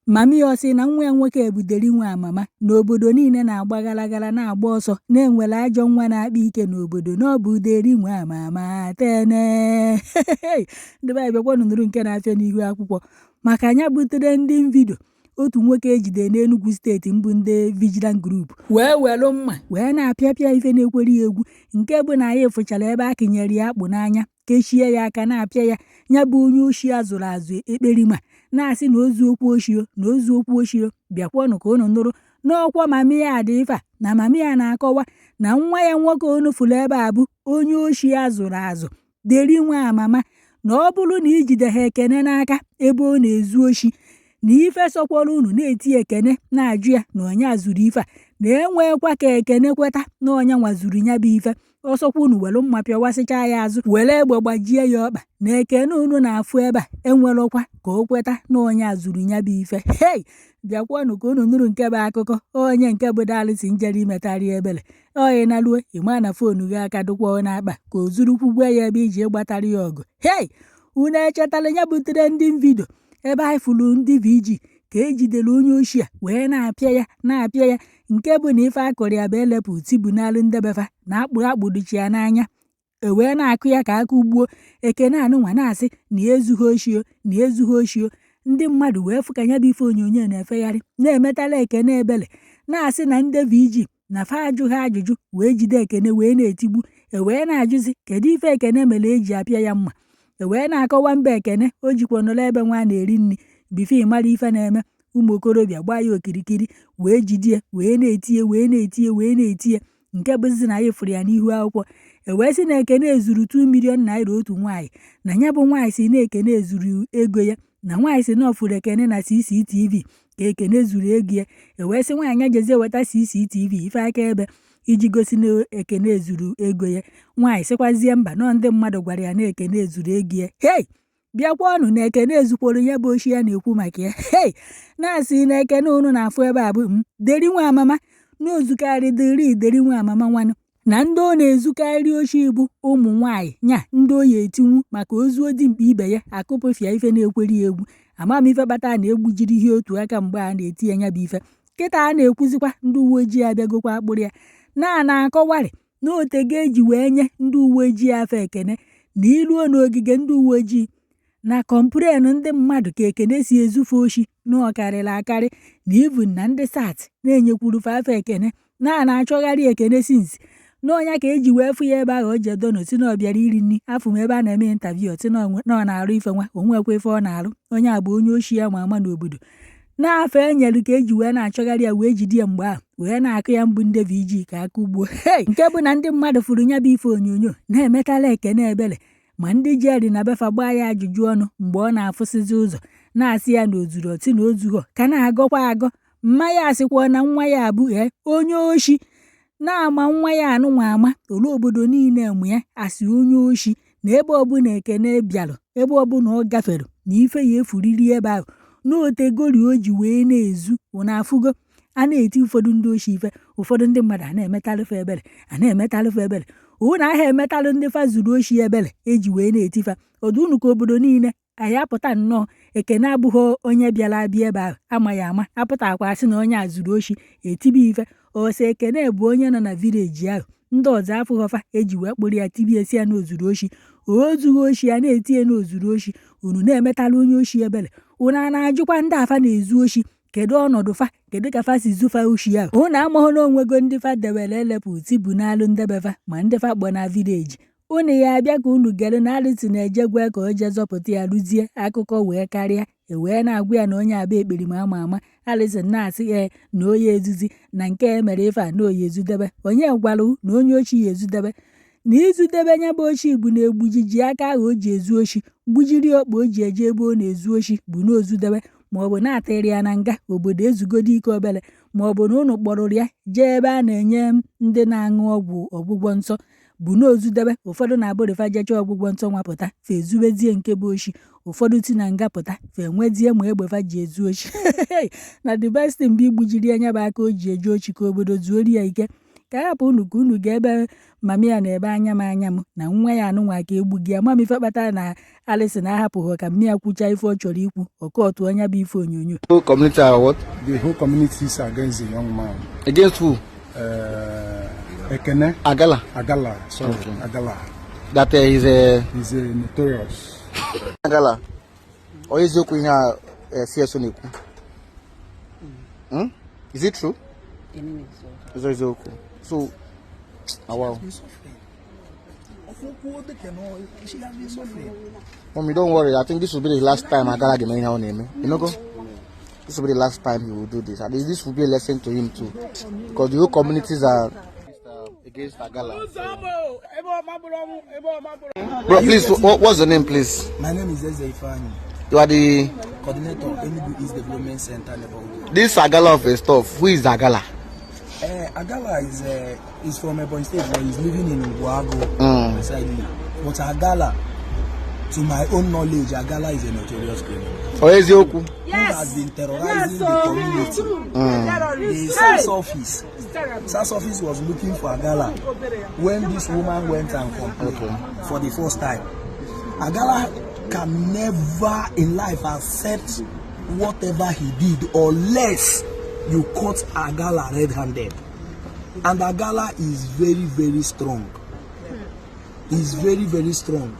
Mami ọ sị na nwa ya nwoke bụ Deri nwa amama na obodo niile na-agba gara gara na-agba ọsọ na-enwere ajọ nwa na-akpa ike n'obodo na ọ bụ Deri nwa amama tene. Ndị be anyị, bịakwanụ nụrụ nke na-afịa n'ihu akwụkwọ maka anya bụ trending video otu nwoke ejide n'Enugu Steeti mbụ ndị Vigilant Group wee welụ mma wee na-apịapịa ife na-ekwere ya egwu, nke bụ na anyị fụchara ebe a kịnyere ya akpụ n'anya, kechie ya aka, na-apịa ya. Ya bụ onye oshi azụrụ azụ ekperima na-asị na ozu okwu oshio na ozu okwu oshio. Bịakwanụ ka unu nụrụ n'ọkwa mami ya dị ife a na mami ya na-akọwa na nwa ya nwoke unu fụrụ ebe a bụ onye oshi azụrụ azụ Deri nwa amama, na ọ bụrụ na ijide ha Ekene n'aka ebe ọ na-ezu oshi, na ife sọkwara unu na-eti Ekene na-ajụ ya na onye zuru ife a, na enwekwa ka Ekene kweta na onye nwa zuru ya bụ ife. Ọsọkwa unu were mma pịawasịcha ya azụ, were egbe gbajie ya ọkpa, na Ekene unu na-afụ ebe a enwerọkwa ka o kweta na onye zuru ya bụ ife. Hei, bịakwanụ ka unu nụrụ nke bụ akụkọ onye nke bụ Darlington jere imetarị ebele oyi na luo ịma na phone gị aka dụkwa n'akpa ka o zuru kwugwe ya ebe iji gbatara ya ọgụ. Hei, unu echetala ya bụ trending video ebe anyị fụrụ ndị VG ka ejidere onye oshi a wee na-apịa ya na-apịa ya, nke bụ na ife akụrụ ya bụ elepụ tibunalụ ndebefa na akpụ akpụ dịchi ya n'anya, e wee na-akụ ya ka aka ugbuo Ekene anụnwa na-asị na ya ezughị oshio, na ya ezughị oshio. Ndị mmadụ wee fụ ka ya bụ ife onyonyo na-efegharị na-emetala Ekene ebele, na-asị na ndị VG na fa ajụghị ajụjụ wee jide Ekene wee na-etigbu. E wee na-ajụzi kedu ife Ekene mere eji apịa ya mma. E wee na-akọwa mba Ekene o jikwa nọrọ ebe nwa na-eri nri bife ịmara ife na-eme. Ụmụ okorobịa gbaa ya okirikiri wee jidie wee na-etie wee na-etie wee na-etie, nke bụzi na anyị fụrụ ya n'ihu akwụkwọ. E wee sị na Ekene zuru 2 million naira otu nwaanyị, na ya bụ nwaanyị si na Ekene zuru ego ya, na nwaanyị si na ọ fụrụ Ekene na CCTV ka Ekene zuru ego ya. E wee sị nwaanyị ya jezie weta CCTV ife akaebe iji gosi na Ekene zuru ego ya. Nwaanyị sịkwazie mba, nọọ ndị mmadụ gwara ya na Ekene zuru ego ya. Hei, bịakwanụ na Ekene ezukworo ya bụ oshi ya na-ekwu maka ya. Hei, na-asị na Ekene unu na-afụ ebe a bụ m Deri nwa amama na ozukarị dịrị Deri nwa amama nwanụ, na ndị ọ na-ezukarị oshi bụ ụmụ nwaanyị nya ndị oyi etinwu maka ozuo dimkpa ibe ya akụpụfịa ife na-ekweri ya egwu. Ama m ife kpata na egbujiri ihe otu aka mgbe a na-eti ya nya bụ ife. Kịta a na-ekwuzikwa ndị uwe ojii abịagokwa akpụrụ ya na na-akọwarị na otego eji wee nye ndị uwe ojii afa Ekene, na iluo n'ogige ndị uwe ojii na complain ndị mmadụ ka Ekene si ezufe oshi na ọ karịrị akarị, na even na ndị SARS na-enyekwuru fa afa Ekene na a na-achọgharị Ekene since n'ọnya ka eji wee fụ ya ebe ahụ o ji edono si na ọ bịara iri nri. Afụ m ebe a na-eme interview si na ọ na-arụ ife nwa onwekwa ife ọ na-arụ. Onye a bụ onye oshi ya ma ama n'obodo n'afọ enyere ka eji wee na-achọgharị ya wee jide ya mgbe ahụ wee na-akụ ya mbụ ndị VG ka aka ugbuo. Hei, nke bụ na ndị mmadụ fụrụ ya bụ ife onyonyo na-emetala Ekene ebele, ma ndị jeri na befa gbaa ya ajụjụ ọnụ mgbe ọ na-afụsịzi ụzọ na-asị ya na ozuru ọtị na ozughọ ka na-agọkwa agọ. Mma ya asịkwa na nwa ya abụ ee onye oshi na-ama nwa ya anụnwa ama olu obodo niile mụ ya asị onye oshi, na ebe ọbụla Ekene bịarụ, ebe ọbụla ọ gafere, na ife ya efuriri ebe ahụ n'otegori o ji wee na-ezu. Ụna afụgo a na-eti ụfọdụ ndị oshi ife, ụfọdụ ndị mmadụ a na-emetalụfe ebere, a na-emetalụfe ebere. Ụna ahụ emetalụ ndị fa zuru oshi ebere eji wee na-etifa ọdụ unu ka obodo niile anyị apụta nnọọ. Ekene abụghị onye bịara abịa ebe ahụ amaghị ama apụtakwa asị na onye a zuru oshi etibe ife ose. Ekene bụ onye nọ na village ahụ ndị ọzọ afụghọfa eji wee kpụrụ ya tibie si ya na ozuru oshi. O zughị oshi, ya na-etinye na ozuru oshi. Unu na-emetala onye oshi ebere, unu a na-ajụkwa ndị afa na-ezu oshi kedu ọnọdụ fa, kedu ka fa si zufa oshi ahụ? Unu amahụ na onwego ndị fa dewere elepụ tibunalụ ndebefa ma ndị fa kpọ na village. Unu ya abịa ka unu gere na Alison ejegwe ka o jee zọpụta ya rụzie akụkọ wee karịa. E wee na-agwa ya na onye abụ ekperima ama ama. Alison na-asị ee na oyi ezuzi na nke e mere ife a na oyi ezudebe. Onye gwara na onye ochi ya ezudebe? Na izudebe nya bụ ochi bụ na egbujiji aka ahụ o ji ezu oshi, gbujiri ọkpa o ji eje ebe ọ na-ezu oshi bụ na ozudebe, maọbụ na-atịrị ya na nga obodo ezugodo ike obere, maọbụ na unu kpọrọrọ ya jee ebe a na-enye ndị na-aṅụ ọgwụ ọgwụgwọ nsọ bụ na ozudebe. Ụfọdụ na-abụrịfa jecha ọgwụgwọ nsọ nwapụta fa ezubezie nke bụ oshi. Ụfọdụ si na nga pụta fa enwezie ma egbe fa ji ezu oshi. Na the best thing bụ igbujiri anya bụ aka o ji eje ochi ka obodo zuori ya ike. Ka hapụ unu ka unu ga ebe mami ya na-ebe anya m anya m na nwa ya anụnwa ka egbu gị ama m ife kpatara na Alison ahapụghị ka mmi ya kwucha ife ọ chọrọ ikwu ọkọtụ onye bụ ife onyonyo. Whole community are what? The whole community is against the young man. Against who? Ekene. Agala. Agala, sorry, Okay. Agala. That he's a He's a notorious. Agala. Or eziokwu ihe a CSO na-ekwu? Hmm? Is it true? Is eziokwu? So, ah, wow. She has been suffering. Mommy, don't worry. I think this will be the last time Agala ga-eme ihe ọ na-eme. You know go? This will be the last time he will do this. And this will be a lesson to him too. Because the whole communities are against Agala. Bro, please, what's the name, please? My name is Eze Ifeanyi, You are the coordinator, Enugu East Development Center Neighborhood. This Agala of a stuff. Who is Agala? Agala is from Ebonyi State, but he's living in Uguago beside me. But Agala, to my own knowledge, Agala is a notorious criminal Or eziokwu? who has been terrorizing the community. The SARS office was looking for Agala when this woman went and complained for the first time. Agala can never in life accept whatever he did unless you caught Agala red-handed. And Agala is very, very strong. He's very, very strong.